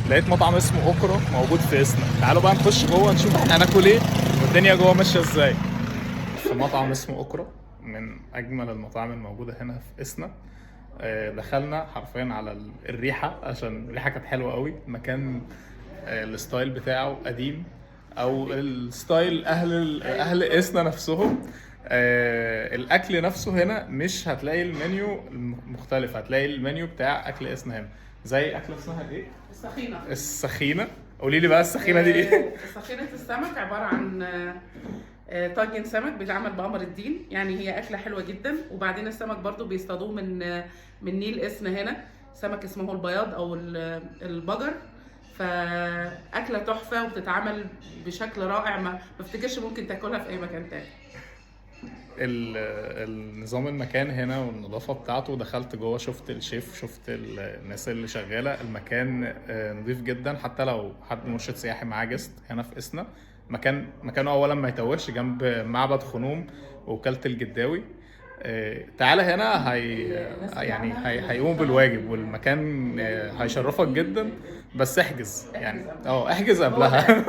لقيت مطعم اسمه اوكرا موجود في اسنا. تعالوا بقى نخش جوه نشوف احنا هناكل ايه والدنيا جوه ماشية ازاي. في مطعم اسمه اوكرا، من اجمل المطاعم الموجودة هنا في اسنا. دخلنا حرفيا على الريحه، عشان الريحة كانت حلوة قوي. مكان ال style بتاعه قديم، او ال style اهل اسنا نفسهم. الاكل نفسه هنا مش هتلاقي المنيو مختلف، هتلاقي المنيو بتاع اكل اسنا هنا، زي اكله اسمها ايه؟ السخينه. السخينه. قولي لي بقى السخينه دي ايه؟ سخينه السمك عبارة عن طاجن سمك بيتعمل بقمر الدين، يعني هي اكله حلوة جدا. وبعدين السمك برضو بيصطادوه من نيل اسنا هنا، سمك اسمه البياض او البجر. فاكله تحفة وبتتعمل بشكل رائع، ما افتكرش ممكن تاكلها في اي مكان تاني. النظام المكان هنا والنظافة بتاعته، دخلت جوه شفت الشيف، شفت الناس اللي شغالة، المكان نظيف جدا. حتى لو حد مرشد سياحي معاه guest هنا في اسنا، مكانه اولا ما يتوهش، جنب معبد خنوم وكالة الجداوي. تعالى هنا، هي يعني هيقوموا بالواجب، والمكان هيشرفك جدا. بس احجز يعني، احجز قبلها،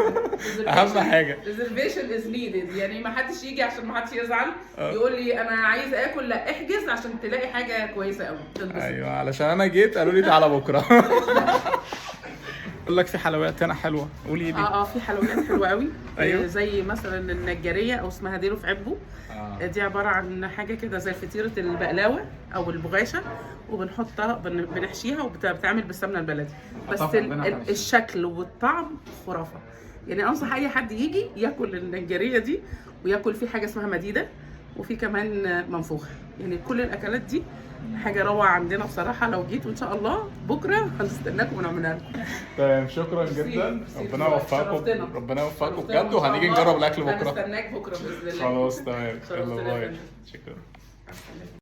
اهم حاجة. reservation is needed، يعني ما حدش يجي عشان ما حدش يزعل يقول لي انا عايز اكل، لا احجز عشان تلاقي حاجة كويسة قوي تتبسط. ايوه، علشان انا جيت قالوا لي تعالى بكره. اقول لك في حلويات هنا حلوة، قولي لي. في حلويات حلوة قوي. أيوة. زي مثلا النجاريه او اسمها ديرو في عبو. دي عبارة عن حاجة كده زي فطيره البقلاوه او البغاشه، وبنحطها بنحشيها وبتتعمل بالسمنه البلدي. بس في عندنا حنشيها. الشكل والطعم خرافه. يعني انصح اي حد يجي ياكل النجاريه دي، وياكل في حاجة اسمها مديدة، وفي كمان منفوخه. يعني كل الاكلات دي حاجة روعه عندنا بصراحة. لو جيتوا ان شاء الله بكره هنستناكم ونعملها لكم. تمام، شكرا جدا. ميرسي. ربنا يوفقكم. شرفتنا. ربنا يوفقكم شرفتنا بجد، إن شاء وهنيجي الله. نجرب الاكل بكره. هنستناك بكره باذن الله. خلاص تمام، يلا شرفتنا يا bye. فندم. شكرا. مع السلامة.